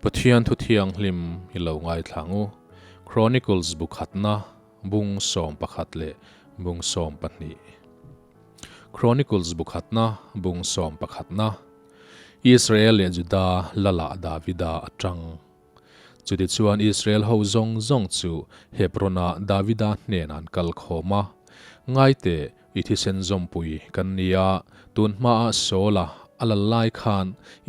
Pathian thu thianghlim i lo ngaithla ang u. Chronicles bu khatna, bung 11 leh bung 12. Chronicles bu khatna, bung 11na. Israel leh Juda Lala Davida atang. Chutichuan Israel ho zawng zawng chu Hebron-ah Davida hnenah an kal khawm a. Ngai teh, i thisen zawmpui kan ni a, tun hmaah Saul-a a lal lai khan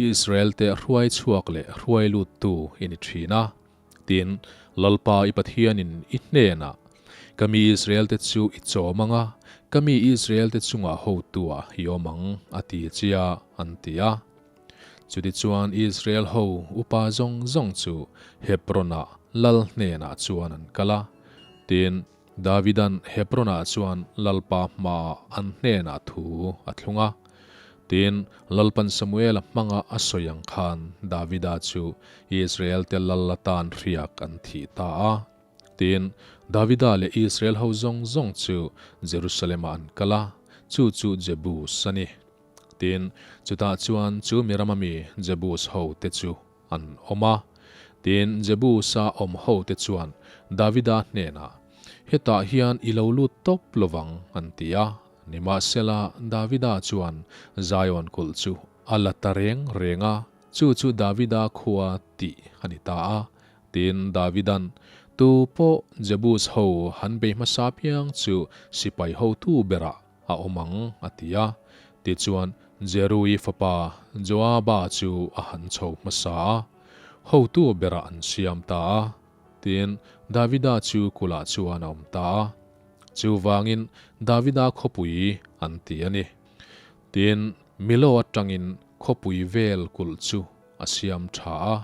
Israel-te hruai chhuak leh hruai luttu i ni thin a. Tin, Lalpa i Pathianin i hnenah, Ka mi Israel-te chu i chawm ang a, ka mi Israel-te chungah hotuah i awm ang, a ti chia, an ti a. Chutichuan Israel ho upa zawng zawng chu Hebron-ah lal hnenah chuan an kal a. Tin, Davida'n Hebron-ah chuan Lalpa hmaah an hnenah thu a thlung a. Tin, Lalpan Samuela hmanga a sawi ang khan Davida chu Israel-te lal atan hriak an thih ta a. Tin, Davida leh Israel ho zawng zawng chu Jerusalem-ah an kal a, chu chu Jebus a ni. Tin, chutah chuan chu mi rama mi Jebus ho te chu an awm a. Tin, Jebus-a awm ho te chuan Davida hnenah, Hetah hian i lo lut tawp lovang, an ti a. Nimahsela, Davida chuan Zion kulh chu a la ta reng reng a, chu chu Davida khua tih a ni ta a. Tin, Davida'n, Tu pawh Jebus ho han bei hmasa piang chu sipai hotu berah a awm ang, a ti a. Tichuan, Jerui fapa Joaba chu a han chho hmasa a, hotu berah an siam ta a. Tin, Davida chu kulhah chuan a awm ta a. Chuvangin, Davida khawpui an ti a ni. Tin, Milo atangin khawpui vel kulh chu a siam tha a.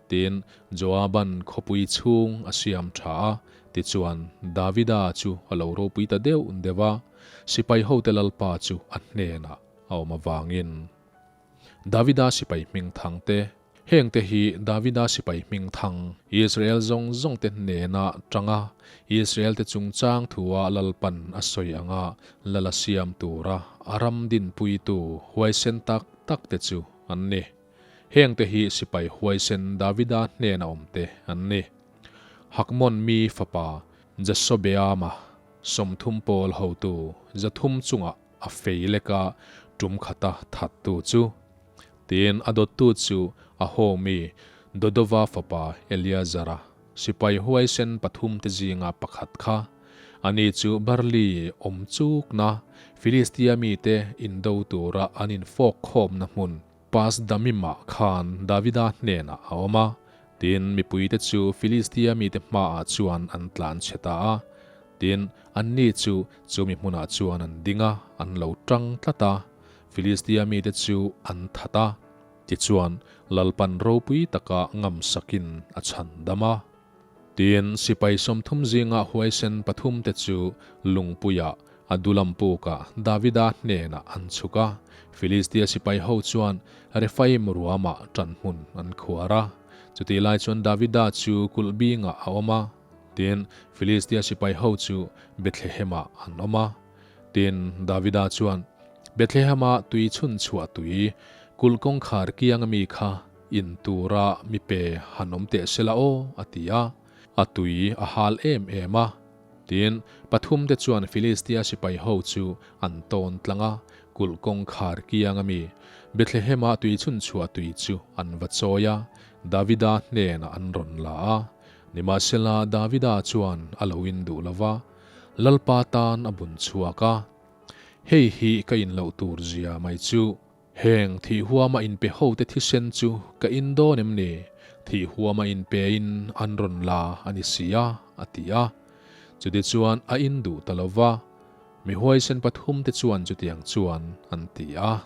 Tin, Joaban khawpui chhung a siam tha a, tichuan Davida chu a lo ropui ta deuh deuh a, sipai hote lalpa chu a hnenah a awm avangin. Davida sipai hming thang te, Hengte hi Davida sipai hming thang, Israel zawng zawngte hnena tanga Israel-te chungchang thua Lalpan a sawi anga lal a siam tura a ram dinpuitu huaisen tak takte chu an ni. Hengte hi sipai huaisen Davida hnena awmte an ni. Hakmon mi fapa Jasobeama, 30 pawl hotu 300 chungah a fei leka tum khata thattu chu. Tin, a dawttu chu a haw mi Dodova fapa Eleazara, sipai huaisen pathumte zinga pakhat kha. Ani chu barli awm chukna Filistia mite indo tura an infawk khawmna hmun Pas Damim-ah khan Davida hnenah a awm a, tin, mipuite chu Filistia mite hmaah chuan an tlan chhe ta a. Tin, anni chu chumi hmunah chuan an ding a, an lo tang tlat a, Filistia mite chu an that a. Tichuan, Lalpan ropui taka ngamsakin a chhan dam a. Tin, sipai 30 zinga huaisen pathumte chu lungpuiah Adulam pukah Davida hnenah an chhuk a, Filistia sipai ho chuan Rephaim ruamah ṭan hmun an khuar a. Chutih lai chuan Davida chu kulh bingah a awm a, tin, Filistia sipai ho chu Bethlehemah an awm a. Tin, Davida chuan, Bethlehema tui chhun chhuah tui, kulh kawngkhar kianga mi kha in tura mi pe han awm teh se la aw, a ti a. A tui a hal em em a. Tin, pathumte chuan Filistia sipai ho chu an tawn tlang a, kulh kawngkhar kianga mi, Bethlehema tuichhunchhuah tui chu an va chawi a, Davida hnenah an rawn la a. Nimahsela, Davida chuan a lo in duh lo va, Lalpa tan a bun chhuak a. Hei hi ka in loh tur zia mai chu. Heng thih huama inpe hote thisen chu ka in dawn em ni? Thih huama inpein an rawn la a ni si a, a ti a. Chutichuan a in duh ta lo va, mi huaisen pathumte chuan chutiang chuan an ti a.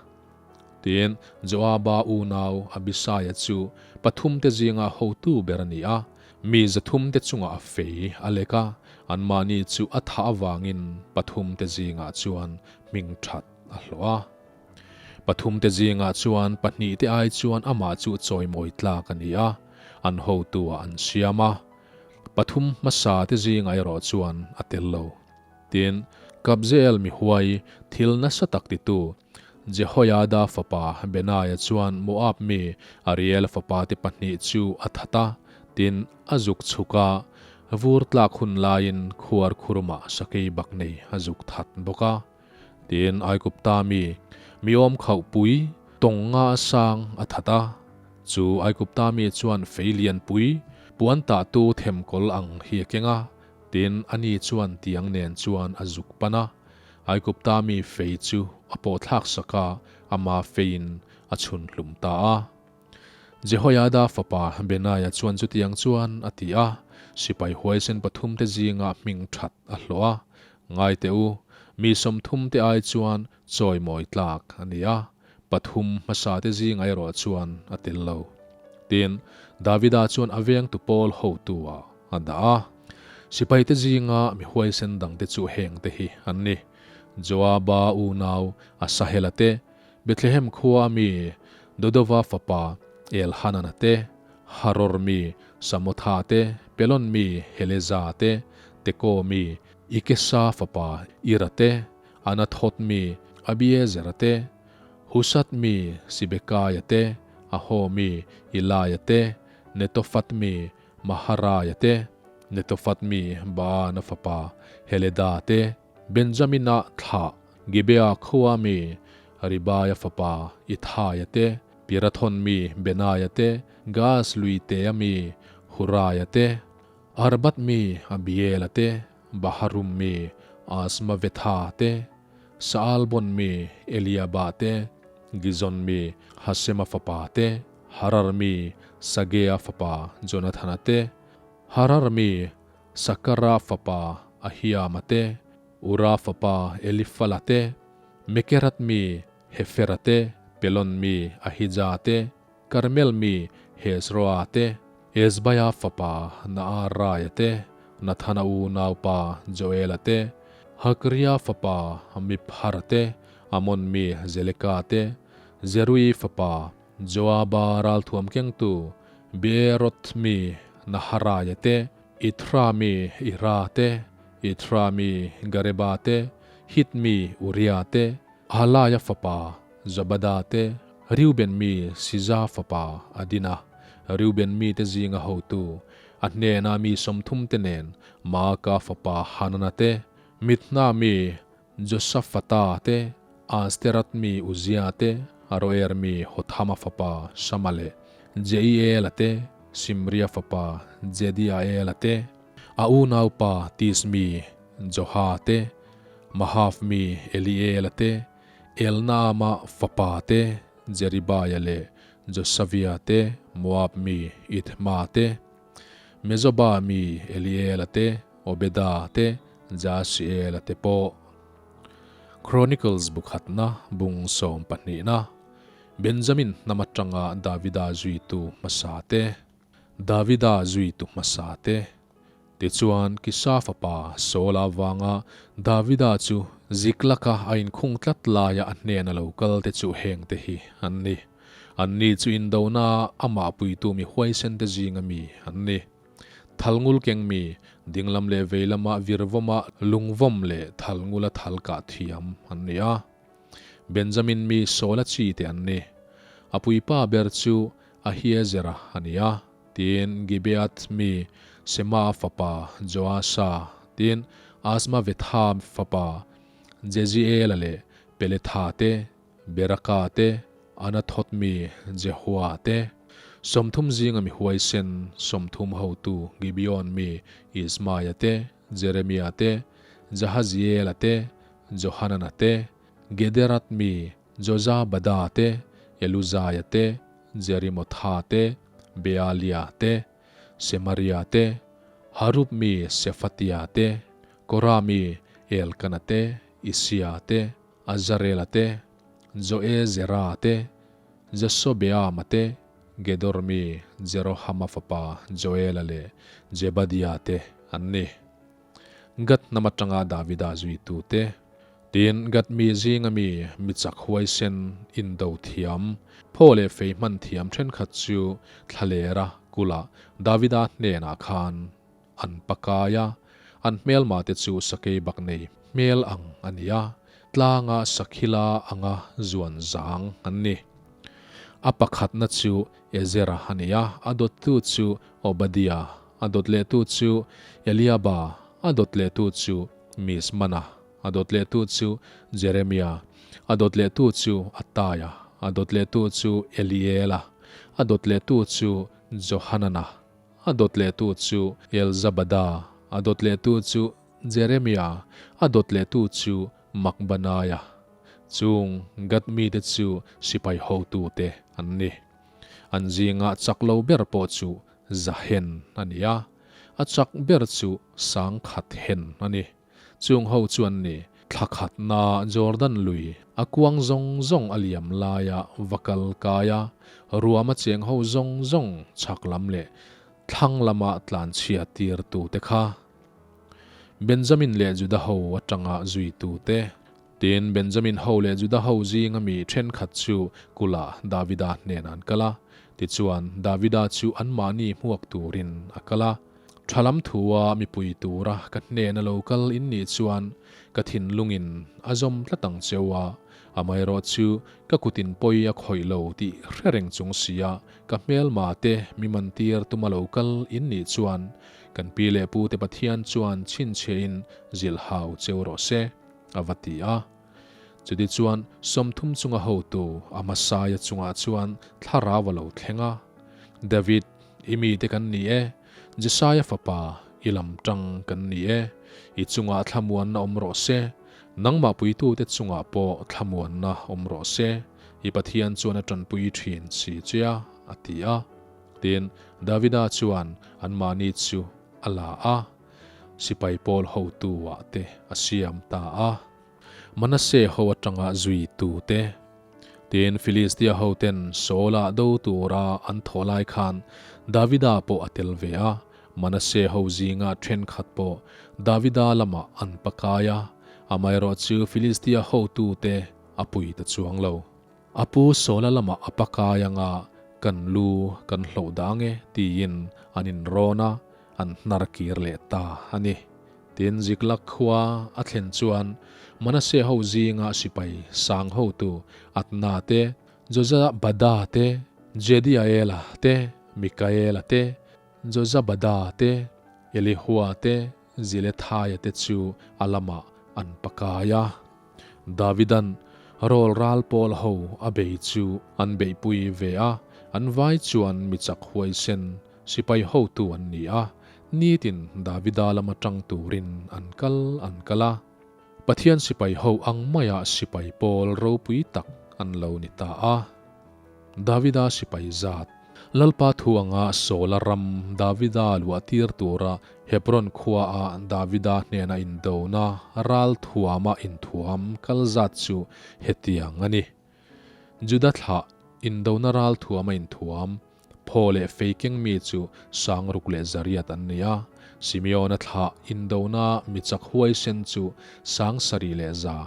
Tin, Joaba unau Abisaia chu pathumte zinga hotu ber a ni a, mi 300te chungah a fei a lek a, anmahni chu a thah avangin pathumte zingah chuan hming that a hlawh a. Pathumte zingah chuan pahnihte ai chuan amah chu chawimawi tlak a ni a, an hotuah an siam a. Pathum hmasa te zingah erawh chuan a tel lo. Tin, Kabzeel mi huai thil nasa tak titu Jehoiada fapa Benaia chuan Moab mi Ariela fapate pahnih chu a that a, tin, a zuk chhuk a, vur tlak hun laiin khuar khurumah sakei bak nei a zuk that bawk a. Tin, Aigupta mi, mi awm khauh pui, tawng nga a sang a that a. Chu Aigupta mi chuan fei lian pui, puan tahtu themkawl ang hi a keng a, tin, ani chuan tiang nen chuan a zuk pan a. Aigupta mi fei chu a pawhthlak sak a, ama feiin a chhun hlum ta a. Jehoiada fapa Benaia chuan chutiang chuan a ti a, sipai huaisen pathumte zinga hming that a hlawh a. Ngai teh u, mi sawmthumte ai chuan chawimawi tlak a ni a, pathum hmasate zingah erawh chuan a tel lo. Tin, Davida chuan a vengtu pawl hotu-ah a dah a. Sipaite zinga mi huaisen dangte chu hengte hi an ni, Joaba unau Asahela te, Bethlehem khua mi Dodova fapa Elhanana te, Haror mi Samotha te, Pelon mi Heleza te, Teko mi Ikesa fapa Ira te, Anathoth mi Abiezera te, Husat mi Sibekaia te, Aho mi Ilaia te, Netophat mi Maharaia te, Netophat mi Baana fapa Heleda te, Benjamina thlah Gibea khua mi Ribaia fapa Ithaia te, Pirathon mi Benaia te, Gaas lui tea mi Huraia te, Arbat mi Abiela te, Baharum mi Azmavetha te, Saalbon mi Eliaba te, Gizon mi Hasema fapa te, Harar mi Sagea fapa Jonathana te, Harar mi Sakara fapa Ahiama te, Ura fapa Elifala te, Mekerat mi Hefera te, Pelon mi Ahija te, Karmel mi Hezroa te, Ezbaia fapa Naaraia te, Nathana unaupa Joela te, Hakria fapa Miphara te, Amon mi Zeleka te, Zerui fapa Joaba ralthuam kengtu Beeroth mi Naharaia te, Ithra mi Ira te, Ithra mi Gareba te, Hit mi Uria te, Ahlaia fapa Zabada te, Reuben mi Siza fapa Adina, Reuben mite zinga hotu, a hnena mi 30 te nen Maaka fapa Hanana te, Mithna mi Josafata te, Asterat mi Uzia te, Aroer mi Hothama fapa Shama leh Jeiela te, Simria fapa Jediaela te, a unaupa Tis mi Joha te, Mahaf mi Eliela te, Elnaama fapa te, Jeribaia leh Josavia te, Moab mi Ithma te, Mezoba mi Eliela te, Obeda te, Jaasiela te pawh. Chronicles bu khatna bung sawmpahnihna, Benjamin hnam atanga Davida zuitu hmasa te, Davida zuitu hmasa te. Tichuan Kisa fapa Saula avanga Davida chu Ziklaka a inkhung tlat laia a hnena lo kal te chu hengte hi an ni. Anni chu indona amah puitu mi huaisen te zinga mi an ni. Thalngul keng mi, dinglam leh veilama virvawma lungvawm leh thalngula thal kah thiam an ni a. Benjamin mi Saula chi te an ni. A puipa ber chu Ahiezera a ni a, tin Gibeath mi Sema fapa Joasa, tin Azmavetha fapa Jeziela leh Peletha te, Beraka te, Anathoth mi Jehua te, 30 zinga mi huaisen 30 hotu Gibeon mi Ismaia te, Jeremia te, Jahaziela te, Johanana te, Gederat mi Jozabada te, Eluzaia te, Jerimotha te, Bealia te, Semaria te, Harup mi Sefatia te, Kora mi Elkana te, Isia te, Azarela te, Joezera te, Jasobeama te, Gedor mi Jerohama fapa Joela leh Jebadia te an ni. Gad hnam atanga Davida zuitu te, tin Gad mi zinga mi mi chak huaisen indo thiam, phaw leh fei hman thiam thenkhat chu thlalera kula Davida hnenah khan An pakai a, an hmelma te chu sakei bak nei hmel ang a ni a. tlanga sakhila anga zuan zang an ni. A pakhatna chu Ezera a ni a, a dawttu chu Obadia, a dawt lehtu chu Eliaba, a dawt lehtu chu Mismana, a dawt lehtu chu Jeremia, a dawt lehtu chu Ataia, a dawt lehtu chu Eliela, a dawt lehtu chu Johanana, a dawt lehtu chu Elzabada, a dawt lehtu chu Jeremia, a dawt lehtu chu Makbanaia. Chung Gad mite chu sipai hotute an ni. An zinga chak lo ber pawh chu Zahen a ni a, a chak ber chu Sangkhat Hen a ni. Chung ho chu an ni, thla khatna Jordan lui a kuang zawng zawng a liam laia va kal kai a, ruama cheng ho zawng zawng chhak lam leh thlang lama tlanchhia tirtute kha. Benjamin leh Juda ho atanga zuitute. Tin, Benjamin ho leh Juda ho zinga mi thenkhat chu kula Davida hnenah an kal a. Tichuan, Davida chu anmahni hmuak turin a kal a. Tha lam thua mipui tura ka hnena lo kal in nih chuan ka thinlungin a zawm tlat ang cheu a, amaherawh chu ka kutin pawi a khawih lo tih hre reng chung sia ka hmelma te mi mantir tuma lo kal in nih chuan kan pi leh pu te Pathian chuan chhinchhiahin zilhhau cheu rawh se, a va ti a. Chutichuan 30 chunga hotu Amasaia chungah chuan thlarau a lo thleng a, David, I mite kan ni e, Jesaia fapa, i lam tang kan ni e. I chungah thlamuanna awm rawh se, nangmah puitute chungah pawh thlamuanna awm rawh se, i Pathian chuan a tanpui thin si che a, a ti a. Tin, Davida chuan anmahni chu a la a, sipai pawl hotu-ah te a siam ta a. Manase ho atanga zuitute. Tin, Filistia hoten Saula do tura an thawh lai khan Davida pawh a tel ve a, Manase ho zinga thenkhat pawh Davida lamah an pakai a, amaherawh chu Filistia hotute a pui ta chuang lo. A pu Saula lamah a pakai anga kan lu kan hloh dang e tiin an inrawn a, an hnar kir leh ta a ni. Tin, Ziklag khua a thlen chuan Manase ho zinga sipai sang hotu Atna te, Jozabada te, Jediaela te, Mikaela te, Jozabada te, Elihua te, Zilethaia te chu a lamah an pakai a. Davidan rawl ral pawl ho a bei chu an beihpui ve a, an vai chuan mi chak huaisen Sipai hotu an ni a, nitin Davida lama tang turin an kal an kal a. Pathian sipai ho ang maia sipai pawl ropui tak an lo ni ta a. Davida sipai zat. Lalpa thu anga Saula ram Davida luah tir tura Hebron khuaa Davida hnena indona ral thuama inthuam kal zat chu hetiang a ni. Juda thlah indona ral thuama inthuam Phaw leh fei keng mi chu sangruk leh zariat an ni a, Simeona thlah indona mi chak huaisen chu sangsarih leh za,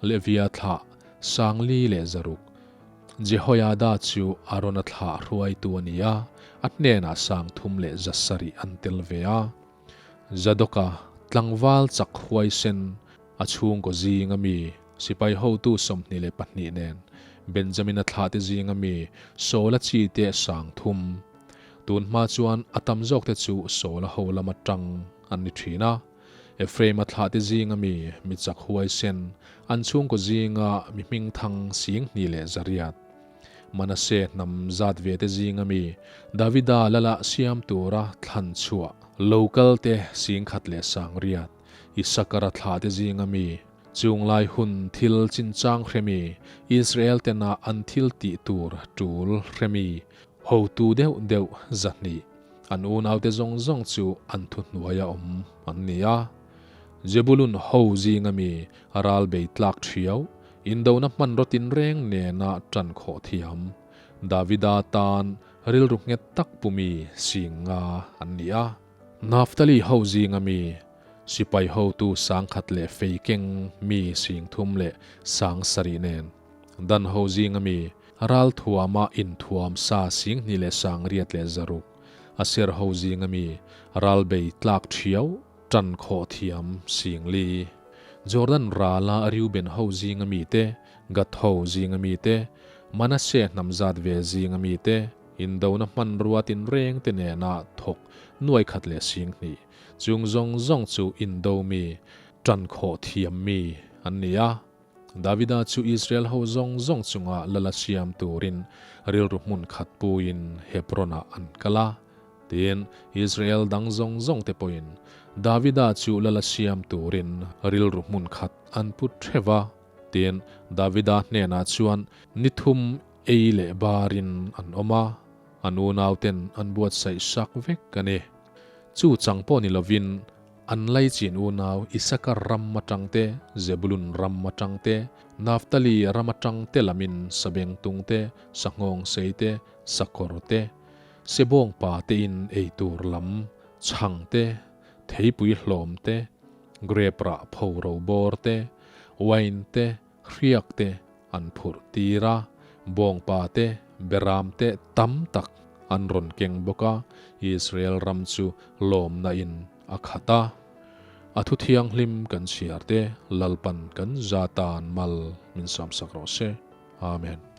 Levia thlah sangli leh zaruk. Jehoiada chu Arona thlah hruaitu a ni a, a hnenah sangthum leh zasarih an tel ve a. Zadoka tlangval chak huaisen a chhungkaw zinga mi sipai hotu 22 nen Benjamina thlahte zinga mi Saula chi te 3000. Tun hma chuan a tam zawkte chu Saula ho lama tang an ni thin a. Ephraima thlahte zinga mi mi chak huaisen an chhungkaw zinga mi hmingthang 2100. Manase hnam zat ve te zinga mi Davida lala siam tura thlan chhuah local te 1800. Isakara thlah te zinga mi chunglai hun thil chinchang hremi Israel tena an thil tih tur tul hremi hotu deuh deuh 200 an unaute zawng zawng chu an thuhnuaia awm an ni a. Zebulun ho zinga mi ral bei tlak thiau indona hmanraw tinreng nena tan khawh thiam Davida tan rilru nghet tak pumi 50 an ni a. Naftali ho zinga mi sipai hotu 1000 leh fei keng mi 30 leh 70 nen Dan ho zinga mi ral thuama inthuam sa 2800 leh 600 Aser ho zinga mi ral bei tlak thiau tan khawh thiam 4,000. Jordan rala Reuben ho zinga mite, Gad ho zinga mite, Manasseh hnam zat ve zinga mite, indona hmanrua tinreng te nena thawk nuai khat leh 2000, chung zawng zawng chu indo mi, tan khawh thiam mi an ni a. Davida chu Israel ho zawng zawng chunga lala siam turin rilru hmun khat puiin Hebron-ah an kal a. Tin, Israel dang zawng zawng te pawhin Davida chu lala siam turin rilru hmun khat an put theuh a. Tin, Davida hnenah chuan ni thum ei leh barin an awm a, an unauten an buatsaih sak vek a ni. Chu chang pawh ni lovin An laichin unau Isakar ram atang te, Zebulun ram atang te, Naftali ram atang te lamin sabengtung te, sanghawng sei te, sakawr te, sebawng pa tein ei tur lam, chhang te, theipui hlawm te, grep rah pho ro bawr te, wine te, hriak te an phurh tir a, bawngpa te, beram te tam tak an rawn keng bawk a, Israel ram chu lawmna in a khat a. A thu thianghlim kan chhiar te Lalpan kan za tan mal min samsak rawh se. Amen.